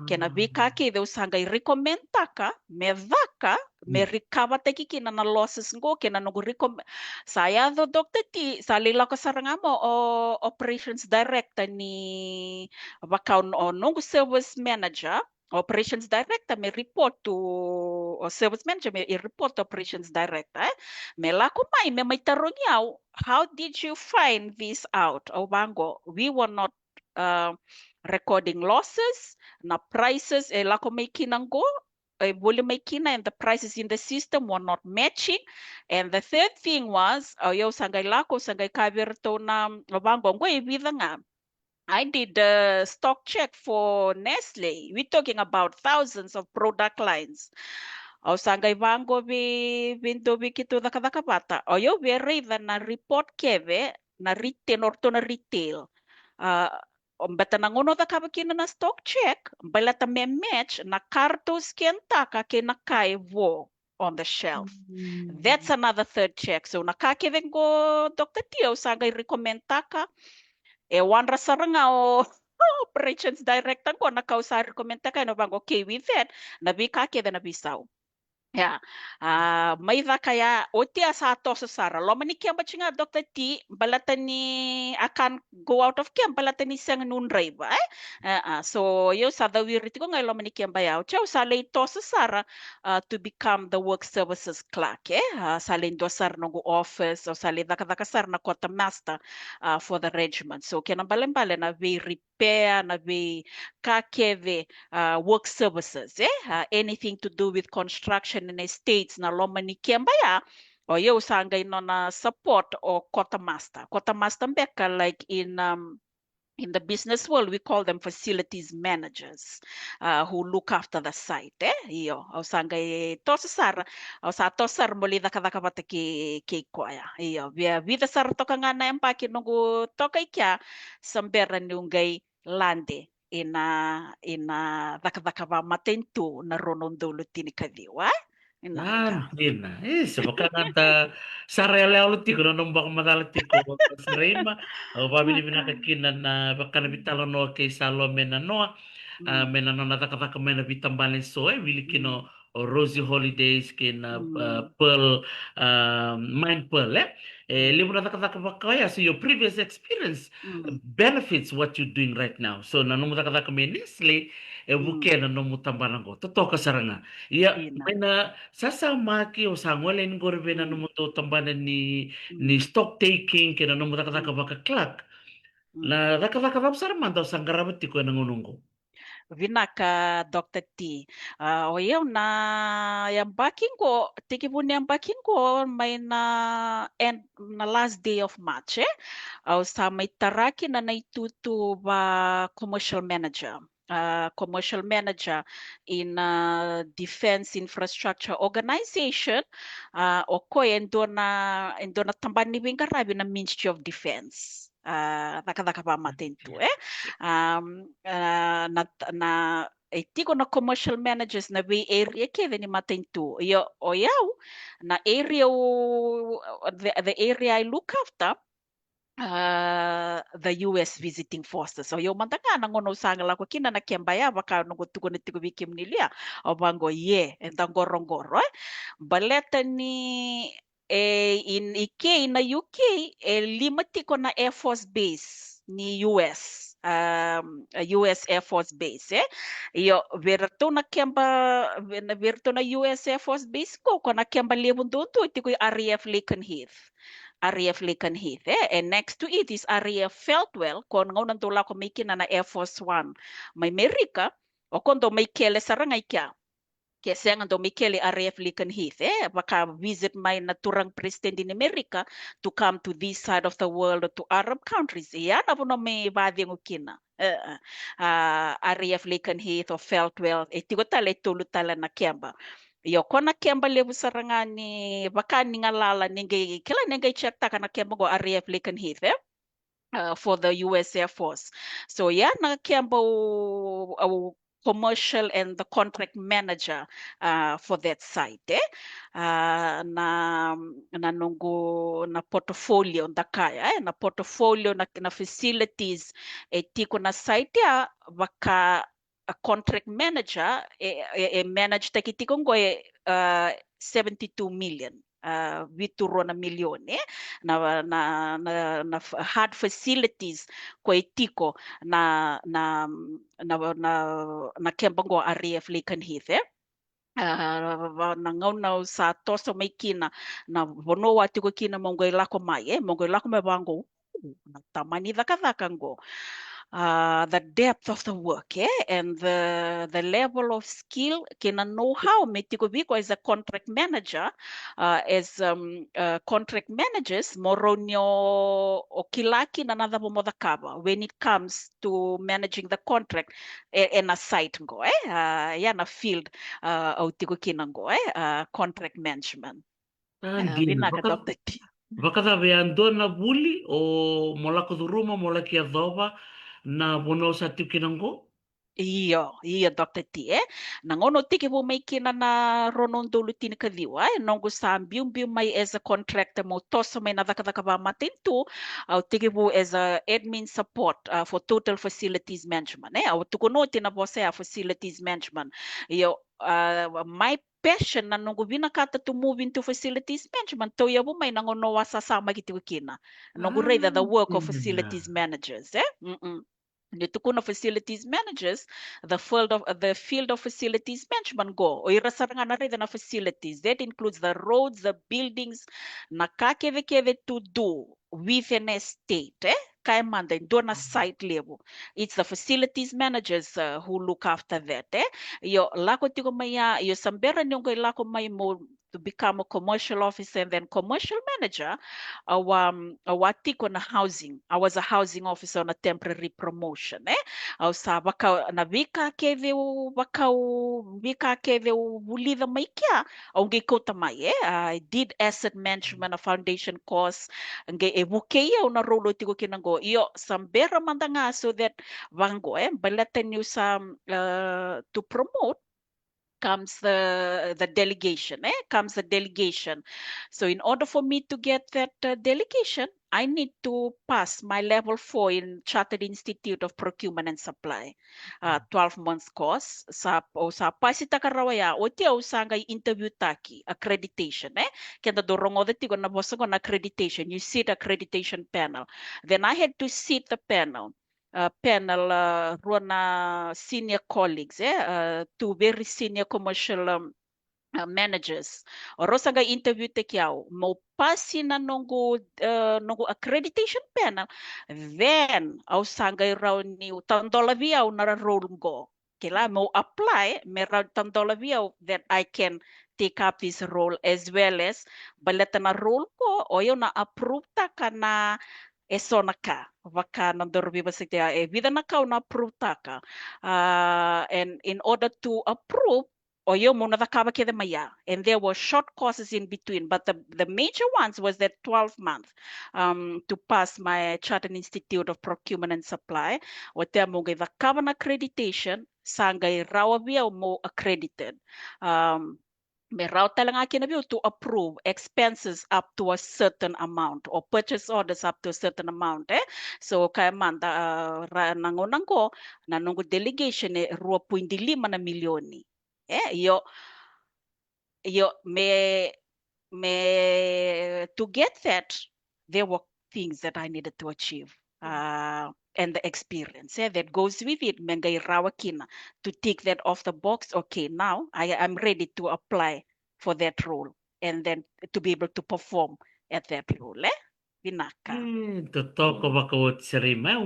Kei na veika kece au sa qai recommend taka me caka, me recover taki kina na losses qo, kei na noqu recommend. Sa yaco, Doctor T, sa lai lako sara ga mai o operations director ni vaka o, o noqu service manager, operations director me report to, o service manager me report to operations director, e? Me lako mai, me mai tarogi au, "How did you find this out?" Au vaqo, "We were not, uh, recording losses, na prices e lako mai kina qo, e voli mai kina, and the prices in the system were not matching." And the third thing was, o yau sa qai lako, sa qai kaya vei iratou na, au vaqo, qo e vica ga. I did a stock check for Nestle. We're talking about thousands of product lines. Au sa qai vaqo vei, vei dua vei keitou cakacaka vata. O yau via raica na report kece, na retail, o ratou na retail. Uh, o beta na gauna au cakava kina na stock check, baleta me match na ka ratou scan taka kei na ka e vo on the shelf. That's another third check. So na ka kece qo, Doctor T, au sa qai recommend taka. E wadra sara ga o operations director qo na ka au sa recommend taka, ena vaqo, okay, with that, na veika kece na veisau. Ia, a, mai caka ya, oti a sa toso sara. Loma ni keba tiko ga, Doctor T, baleta ni I can't go out of camp, baleta ni sega niu draiva, e? E, a, so, o yau sa cawiri tiko ga e loma ni keba ya. Oti au sa lai toso sara, a, to become the work services clerk, e? A, sa lai dua sara noqu office, au sa lai cakacaka sara na quartermaster, a, for the regiment. So, kena ibalebale na vei repair, na veika kece, a, work services, e? A, anything to do with construction and estates, na loma ni keba ya, o yau sa qai nona support o quartermaster. Quartermaster beka, like, in, um, in the business world, we call them facilities managers, uh, who look after the site, e? Io, au sa qai toso sara, au sa toso sara meu lai cakacaka vata kei, kei koya. Io, via vica sara toka ga na yabaki noqu toka i kea, sa bera niu qai lade ina, ina cakacaka vakamatanitu na rua na udolu tinikaciwa, e? Ina ka. A, dina. E, se vaka ga da sa ra yaloyalo tiko na nomu vakamacala tiko, Pastor Reima. Au vakavinavinaka kina na vaka na veitalanoa kei Salome Nanoa, a, me na nona cakacaka mai na veitabana eso, e, wili kina o Rosie Holidays kei na, a, Pearl, a, Mind Pearl, e? E levu na cakacaka vaka oya, so your previous experience benefits what you're doing right now. So na nomu cakacaka mai Nestle, e vukea na nomu tabana qo. Totoka sara ga. Ia, mai na sasamaki, o sa gole yani qori vei na nomudou tabana ni, ni stock taking, kei na nomu cakacaka vaka clerk. Na cakacaka cava sara mada o sa qarava tiko ena gauna qo? Vinaka, Doctor T. A, o yau na yabaki qo, tekivu ni yabaki qo, mai na end, na last day of March, e? Au sa mai tara kina na itutu va commercial manager. A, commercial manager in, a, Defence Infrastructure Organisation. A, o koya e dua na, e dua na tabana ni veiqaravi na Ministry of Defence. A, cakacaka vakamatanitu, e? Um, a, na, na, e tiko na commercial managers na vei area kece ni matanitu. Io, o yau, na area au, the, the area I look after, a, the U S visiting forces. O yau mada ga na gauna au sa lako kina na keba ya, vaka noqu tukuna tiko vei kemuni lia, au vaqo, ye, eda qoroqoro, e? Baleta ni e, in, i ke, i na U K, e lima tiko na Air Force base. ni U S, um, a U S Air Force Base, e? Io, vei iratou na keba, vei na, vei iratou na U S Air Force Base qo, ko na keba levu duadua e tiko i R A F Lakenheath. R A F Lakenheath, e? And next to it is R A F Feltwell, ko na gauna dou lako mai kina na Air Force One mai Merika, o ko dou mai kele sara ga i kea. Ke sega dou mai kele R A F Lakenheath, e? Vaka visit mai na turaga president ni Merika to come to this side of the world, to Arab countries. Ia na vanua mai vacegu kina. E, e. A, R A F Lakenheath o Feltwell, e tiko tale e tolu tale na keba. Io, ko na keba levu sara ga ni vaka ni galala, ni qai, kila ni qai check taka na keba qo R A F Lakenheath, e? Uh, for the U S Air Force. So, ia na keba au, au commercial and the contract manager, uh, for that site, e? Uh, na, na noqu, na portfolio, da kaya, e? Na portfolio, na, na facilities e tiko na site, ia vaka a contract manager, e, e, e manage taki tiko qo e, uh, seventy-two million, uh, vitu rua na milioni, e? Na, na, na, na f-, hard facilities ko e tiko na, na, na, na, na keba qo R A F Lakenheath, e? A, va-, na gauna au sa toso mai kina, na vanua au a tiko kina meu qai lako mai, e? Meu qai lako mai vaqo, na tamani cakacaka qo. Uh, the depth of the work, e? And the, the level of skill kei na know-how me tiko vei iko as a contract manager, uh, as, um, uh, contract managers, mo rawa ni o, o kila kina na cava mo cakava when it comes to managing the contract e, ena site qo, e? Uh, ia na field, uh, au tiko kina qo, e? Uh, contract management. A, dina. Vinaka, Doctor T. Vakacava, e dua na vuli o mo lako curuma, mo laki yacova na vanua o sa tiko kina qo? Io, io, Doctor T, e? Na gauna au tekivu mai kina na rua na udolu tinikaciwa, e, noqu sa biubiu mai as a contractor, meu toso mai na cakacaka vakamatanitu, au tekivu as a admin support, uh, for total facilities management, e? Au tukuna oti na vosa ya, facilities management. Io, uh, my passion, na noqu vinakata to move into facilities management, tauyavu mai na gauna au a sasamaki tiko kina. Noqu raica the work of facilities managers, e? Mm-mm. Ni tukuna facilities managers, the field of, the field of facilities management qo, o ira sara ga na raica na facilities, that includes the roads, the buildings, na ka kecekece to do with an estate, e? Kaya mada e dua na site levu. It's the facilities managers, uh, who look after that, e? Io, lako tiko mai ya, io, sa bera niu qai lako mai mo to become a commercial officer and then commercial manager, au a, um, au a tiko na housing. I was a housing officer on a temporary promotion, e? Au sa vaka, na veika kece au, vaka au, veika kece au vulica mai kea, au qai kauta mai, e? I did asset management, a foundation course, qai e vukei au na role au tiko kina qo. Io, sa bera mada ga so that vaqo, e? Baleta niu sa, um, uh, to promote, comes the, the delegation, e? Comes the delegation. So in order for me to get that, uh, delegation, I need to pass my level four in Chartered Institute of Procurement and Supply, uh, twelve months course. Sa, au sa pasitaka rawa ya, oti au sa qai interview taki, accreditation, e? Keda dau rogoca tiko na vosa qo na accreditation, you sit accreditation panel. Then I had to sit the panel. Uh, panel, uh, rua na senior colleagues, e? Uh, two very senior commercial, um, uh, managers. O rau sa qai interview taki au, meu pasi na noqu, uh, noqu accreditation panel, then au sa qai rawa niu tadola vei au na role qo. Kila, meu apply, me rawa tadola vei au that I can take up this role as well as baleta na role qo, o yau na approve taka na eso na ka, vaka na daru veivosaki, e vica na ka au na approve taka. Uh, and in order to approve, o yau meu na cakava kece mai ya. And there were short courses in between, but the, the major ones was that twelve month, um, to pass my Chartered Institute of Procurement and Supply. Oti ya meu qai cakava na accreditation, sa qai rawa vei au meu accredited. Um, me rawa tale ga kina vei au to approve expenses up to a certain amount or purchase orders up to a certain amount, e? So, kaya mada, uh, ra-, na gauna qo, na noqu delegation e rua poidi lima na milioni. E, io, io, me, me, to get that, there were things that I needed to achieve. uh, and the experience, eh, that goes with it, me qai rawa kina to tick that off the box. Okay, now I am ready to apply for that role and then to be able to perform at that role, eh? Vinaka. Mm, totoka vakaoti sara. Ia,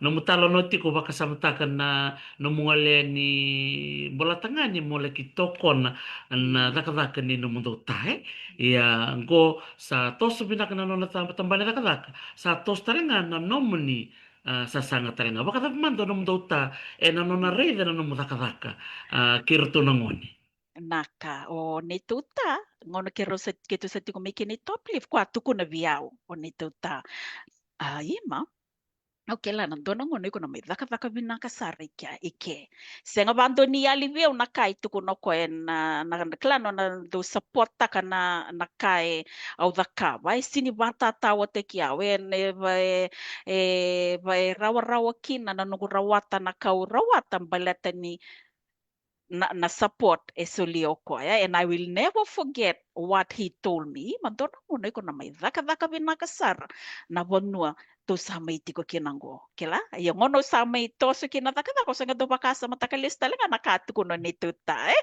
nomu talanoa tiko, vakasamataka na nomu gole ni bolata ga ni mo laki tokona na cakacaka ni nomudou ta, eh? Ia, qo sa toso vinaka na nona tabana ni cakacaka, sa toso tale ga na nomuni, ah, sasaga tale ga. Vakacava mada o nomudou ta ena nona raica na nomu cakacaka, ah, kei ratou na gone? Naka, o neitou ta, gauna keirau sa, keitou sa tiko mai kina i Top Leaf, koya a tukuna vei au, o neitou ta. A, Ima, au kila na dua na gauna iko na mai cakacaka vinaka sara i ke, i ke. Sega vakadua ni yali vei au na ka e tukuna o koya, na, na, na kila nona dau support-taka na, na ka e au cakava, e sega ni vakatatao vata kei au, e, e, e, e rawarawa kina na noqu rawata na ka au rawata baleta ni na, na support e solia o koya, and I will never forget what he told me. Ima, dua na gauna iko na mai cakacaka vinaka sara na vanua tou sa mai tiko kina qo. Kila, ia gauna au sa mai toso kina cakacaka, au sa qai dau vakasamataka lesu tale ga na ka a tukuna o neitou ta, eh?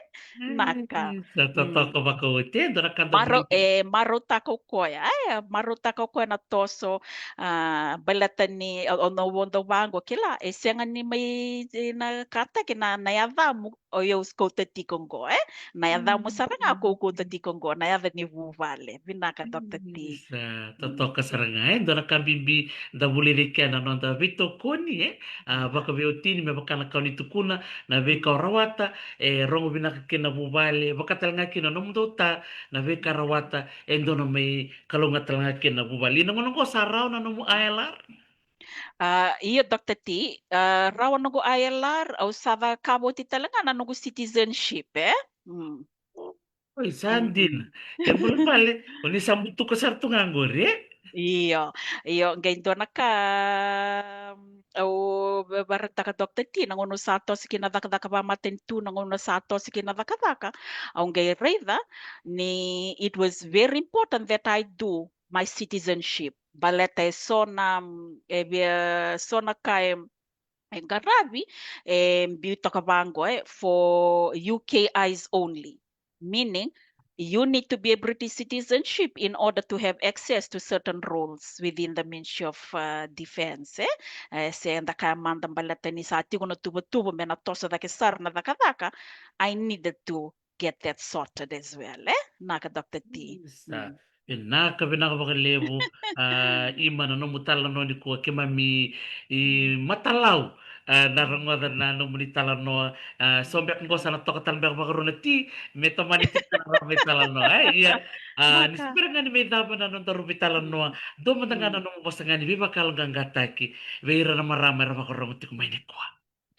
Naka. Mm, sa totoka vakaoti, e dua na ka dau marau, e, marautaka o koya, e, marautaka o koya na toso, ah, baleta ni, o, o na vodo vaqo, kila, e sega ni mai, e, na kataki na, na yacamu, o yau kauta tiko qo, eh? Na yacamu sara ga ko kauta tiko qo, na yaca ni vuvale. Vinaka, Doctor T. Sa totoka sara ga, eh? Dua na ka bibi da vulica kina na noda veitokoni, eh? A, vakaveiwatini, me vaka na ka o ni tukuna, na veika o rawata e rogo vinaka kina na vuvale, vaka tale ga kina nomudou ta, na veika rawata e dua na mai kalougata tale ga kina na vuvale. Ia na gauna qo sa rawa na nomu I L R? A, io, Doctor T, a, rawa noqu I L R, au sa cakava oti tale ga na noqu citizenship, eh? Mm. Oi, sa dina. E bula vale, o ni sa butuka sara tu ga qori, eh? Io, io, qai dua na ka, mm, au vakaraitaka, Doctor T, na gauna au sa toso kina cakacaka vakamatanitu, na gauna au sa toso kina cakacaka, au qai raica ni it was very important that I do my citizenship. Baleta e so na, mm, e via, so na ka e, e qaravi, e biu toka vaqo, eh, for U K eyes only. Meaning, you need to be a British citizenship in order to have access to certain roles within the Ministry of, uh, Defence, eh? Eh, se da kaya mada baleta ni sa tiko na tuvatuva me na toso cake sara na cakacaka, I needed to get that sorted as well, eh? Naka, Doctor T. Sa, mm, vinaka, vinaka vakalevu. A, Ima, na nomu talanoa nikua, keimami, i, matalau, a, na rogoca na nomuni talanoa. A, so beka qo sa na toka tale beka vakarua na ti, me tomani tiko na noda italanoa, eh? Ia, a, ni se bera ga ni mai cava na nodaru veitalanoa, dua mada ga na nomu vosa ga ni veivakayaloqaqataki vei ira na marama era vakarogo tiko mai nikua.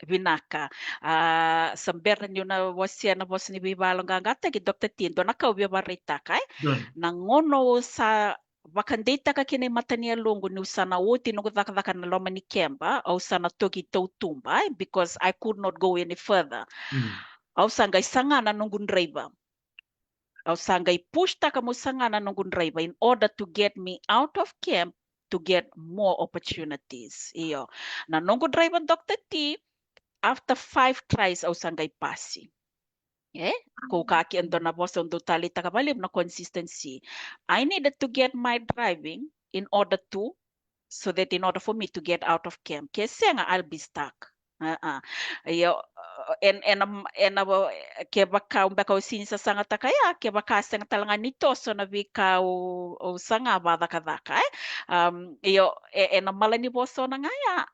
Vinaka. A, sa bera niu na wasea na vosa ni veivakayaloqaqataki, Doctor T, dua na ka au via vakaraitaka, eh? Dua. Na gauna au sa vakadeitaka kina i mata ni yaloqu niu sa na oti noqu cakacaka na loma ni keba, au sa na toki tautuba, eh, because I could not go any further. Mm. Au sa qai saga na noqu draiva. Au sa qai push-taka meu saga na noqu draiva in order to get me out of camp to get more opportunities. Io. Na noqu draiva, Doctor T, after five tries, au sa qai pasi. Eh? Ko kaya kina dua na vosa au dau taleitaka vakalevu na consistency. I needed to get my driving in order to, so that in order for me to get out of camp. Ke sega, I'll be stuck. A, a. Io, ena, ena, ena, kevaka beka au sega ni sasagataka ya, kevaka sega tale ga ni toso na veika au, au saga vakacakacaka, eh? Um, io, e, ena mala ni vosa na ga ya,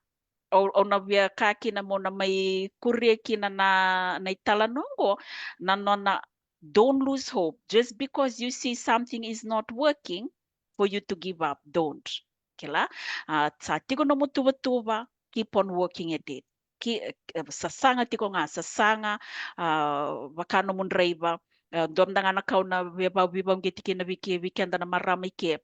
au, au na via kaya kina meu na mai kuria kina na, na italanoa qo, na nona don't lose hope. Just because you see something is not working for you to give up, don't. Kila, a, sa tiko nomu tuvatuva, keep on working at it. Ki, e, sasaga tiko ga, sasaga, a, vaka nomu draiva, e, dua mada ga na ka au na via vau, veivauqeti kina vei ke, vei keda na marama i ke.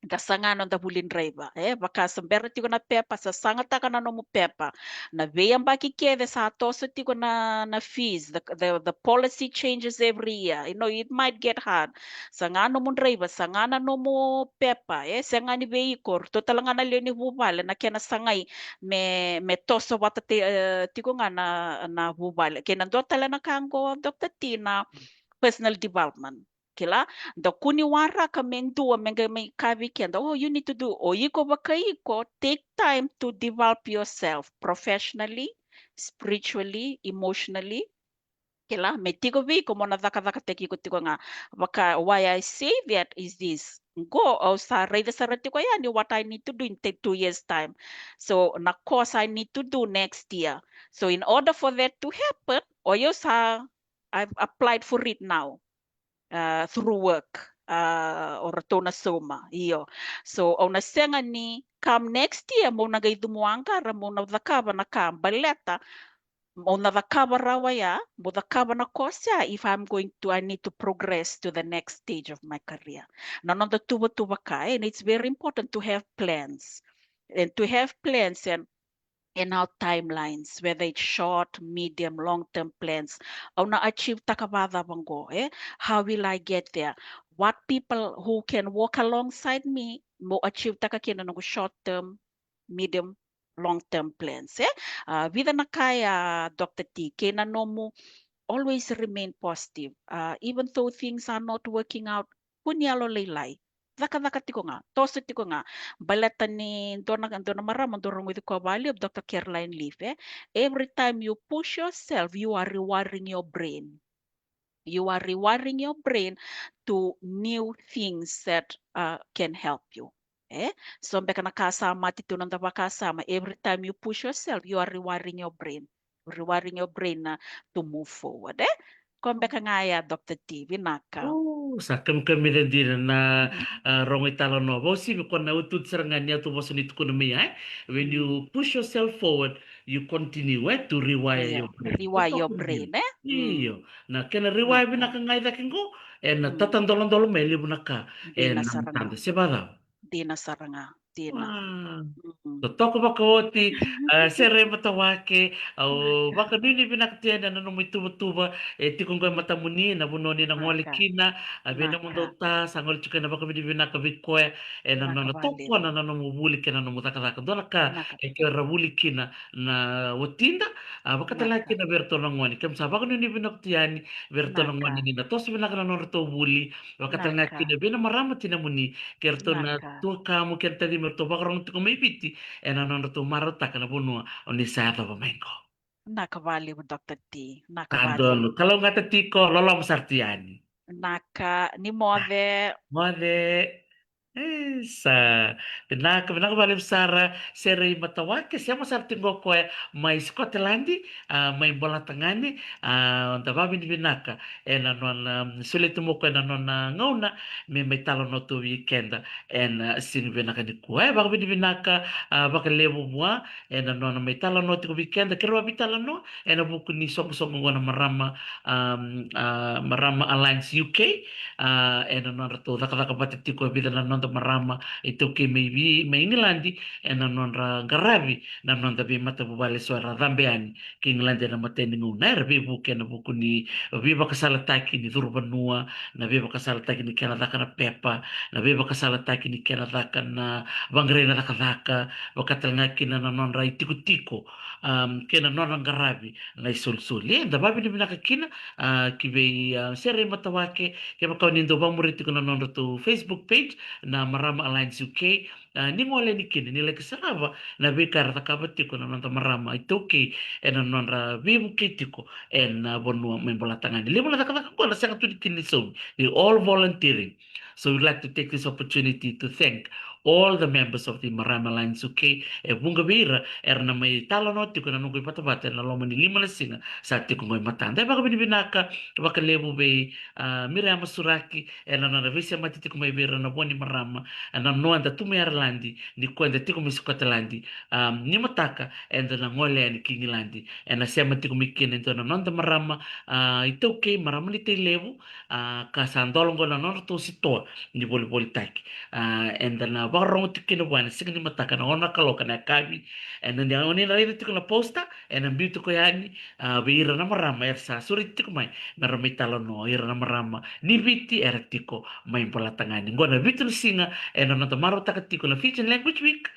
Da saga noda vuli draiva, e, vaka sa bera tiko na pepa, sa sagataka na nomu pepa. Na veiyabaki kece sa toso tiko na, na fees, the, the, the policy changes every year. You know, it might get hard. Saga nomu draiva, saga na nomu pepa, e, sega ni veiko, ratou tale ga na lewe ni vuvale, na kena sagai me, me toso vata te, e, tiko ga na, na vuvale. Kei na dua tale na ka qo, Doctor T, na personal development. Kila, da kua ni waraka me dua, me qai mai kaya vei keda, oh, you need to do, o iko vakaiko, take time to develop yourself professionally, spiritually, emotionally. Kila, me tiko vei iko mo na cakacakataki iko tiko ga. Vaka, why I say that is this. Qo, au sa raica sara tiko yani what I need to do in te-, two years time. So, na course I need to do next year. So, in order for that to happen, o yau sa, I've applied for it now. Uh, through work, uh, o ratou na sauma, io. So, au na sega ni come next year, mo na qai cumu aqara, mo na cakava na ka baleta, mo na cakava rawa ya, mo cakava na course ya, if I'm going to, I need to progress to the next stage of my career. Na noda tuvatuva ka, and it's very important to have plans. And to have plans and and our timelines, whether it's short, medium, long-term plans. Au na achieve taka vacava qo, e? How will I get there? What people who can walk alongside me, mo achieve taka kina noqu short-term, medium, long-term plans, e? Uh, vica na ka ya, Doctor T, kei na nomu always remain positive. Uh, even though things are not working out, kua ni yalolailai. Cakacaka tiko ga, toso tiko ga. Baleta ni dua na, dua na marama dou rogoci koya vakalevu, Doctor Caroline Leaf, e? Every time you push yourself, you are rewiring your brain. You are rewiring your brain to new things that, uh, can help you. E? So beka na ka sa mate tu noda vakasama, every time you push yourself, you are rewiring your brain. Rewiring your brain, uh, to move forward, e? Ko beka ga ya, Doctor T, vinaka. Oh, sa kamikamica dina na, mm, uh, rogo italanoa. Vakauasivi ko na utuutu sara ga ni yatuvosa ni tukuna mai ya, e? When you, mm, push yourself forward, you continue, e, to rewire, io, your brain. Rewire your brain, e? Io. Mm. Na kena rewire, vinaka, vinaka ga i cake qo, e na, mm, tatadolodolo mai levu na ka. Dina, e na sara ga. Matada, se vacava? Dina sara ga. Dina. Wow. Mm. Totoka vakaoti, uh, Sere Matawake, au, vinaka, vakanuinui vinaka tu yani na nomu ituvatuva e tiko qo e matamuni, na vanua ni na gole, vinaka, kina, a, vei, vinaka, nomudou ta, sa gole tiko ena vakavinavinaka vei koya ena, vinaka, nona, vale, tokona na nomu vuli kei na nomu cakacaka. Dua na ka, vinaka, e kera vuli kina na watida, a, vakatalega, vinaka, kina vei iratou na gone. Keimami sa vakanuinui vinaka tu yani vei iratou na, vinaka, gone ni na toso vinaka na nodratou vuli, vakatalega, vinaka, kina vei na marama tinamuni, kei ratou na, vinaka, tuakamu kei na tacimi ratou vakarogo tiko mai Viti ena nodratou marautaka na vanua o ni sa yacova mai qo. Vinaka vakalevu, Doctor T. Vinaka vakalevu. Ka donu. Kalougata tiko, loloma sara tu yani. Vinaka, ni moce. Moce. E, sa vinaka, vinaka vakalevu sara, Sere Matawake, sema sara tiko qo o koya mai Scotland, a, mai Bolatagane, a, da vakavinavinaka ena nona, mm, solia tu mai o koya na nona gauna me mai talanoa tu vei keda ena, a, siga vinaka nikua. E, vakavinavinaka, a, vakalevu vua ena nona mai talanoa tiko vei keda, keirau a veitalanoa ena vuku ni soqosoqo qo na marama, um, a, Marama Alliance U K, a, ena nodratou cakacaka vata tiko e vica na noda marama iTaukei mai Viti, mai Igiladi, ena nodra qaravi na noda veimatavuvale eso era cabe yani ki Igiladi ena imatai ni gauna, era veivuke ena vuku ni veivakasalataki ni curu vanua, na veivakasalataki ni kena caka na pepa, na veivakasalataki ni kena caka na vaqarai na cakacaka, vakatalega kina na nodra itikotiko, um, kei na nodra qaravi na isolisoli. E, da vakavinavinaka kina, a, ki vei, a, Sere Matawake, kevaka o ni dau vakamuria tiko na nodratou Facebook page, na Marama Alliance U K, a, ni gole yani kina, ni laki sarava na veika era cakava tiko na noda marama iTaukei ena nodra veivukei tiko ena vanua mai Bolatagane. Levu na cakacaka qo na sega tu ni kina ni saumi. They all volunteering. So we'd like to take this opportunity to thank all the members of the Marama Alliance U K. E vuqa vei ira era na mai talanoa tiko ena noqu ivatavata ena loma ni lima na siga sa tiko qo e matada. E vakavinavinaka vakalevu vei, a, Miriama Suraki ena nona veisemati tiko mai vei ira na vo ni marama ena noda tu mai Ireland. Igiladi, ni ko eda tiko mai Sikoteladi, a, ni mataka eda na gole yani ki Igiladi. Ena sema tiko mai kina e dua na noda marama, a, iTaukei, marama ni Tailevu, a, ka sa dola oqo na nodratou sitoa ni volivolitaki. A, eda na vakarorogo tiko kina vua ena siga ni mataka na ono na kaloko na yakavi. Ena ni oni na raica tiko na posta, ena biu tiko yani, a, vei ira na marama era sa sureti tiko mai me ra mai talanoa, ira na marama ni Viti era tiko mai Bolatagane. Oqo na vitu na siga ena noda marautaka tiko na Fijian Language Week,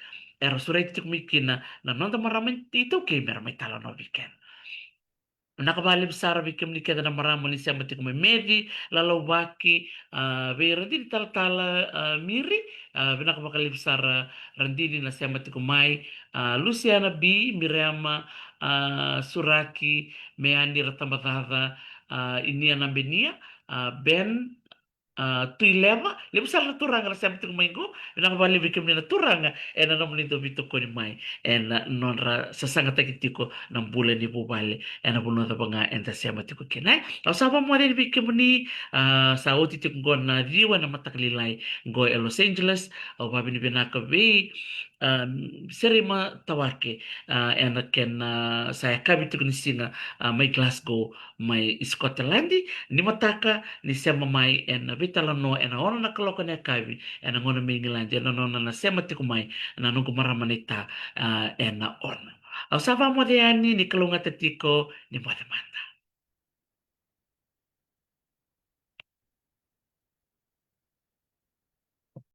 era sureti tiko mai kina na noda marama iTaukei me ra mai talanoa vei keda. Vinaka vakalevu sara vei kemuni kece na marama ni sema tiko mai, Meci Lalauvaki, a, vei Radini Talatala, a, Miri, a, vinaka vakalevu sara Radini na sema tiko mai, a, Lusiana B, Miriama, a, Suraki, Meani Ratabacaca, a, Inia Nabenia, a, Ben, a, Tuileva, levu sara na turaga na sema tiko mai qo, vinaka vakalevu vei kemuni na turaga ena nomuni dau veitokoni mai ena nodra sasagataki tiko na bula ni vuvale ena vanua cava ga eda sema tiko kina, e. Au sa vakamoce yani vei kemuni, a, sa oti tiko qo na ciwa ena mataka lailai qo e Los Angeles. Au vakavinavinaka vei, a, Serima Tawake, a, ena kena sa yakavi tiko ni siga, a, mai Glasgow, mai Scotland. Ni mataka ni sema mai ena veitalanoa ena ono na kaloko na yakavi ena gauna mai Igiladi, ena nona na sema tiko mai na noqu marama naita, a, ena ono. Au sa vakamoce yani, ni kalougata tiko, ni moce mada.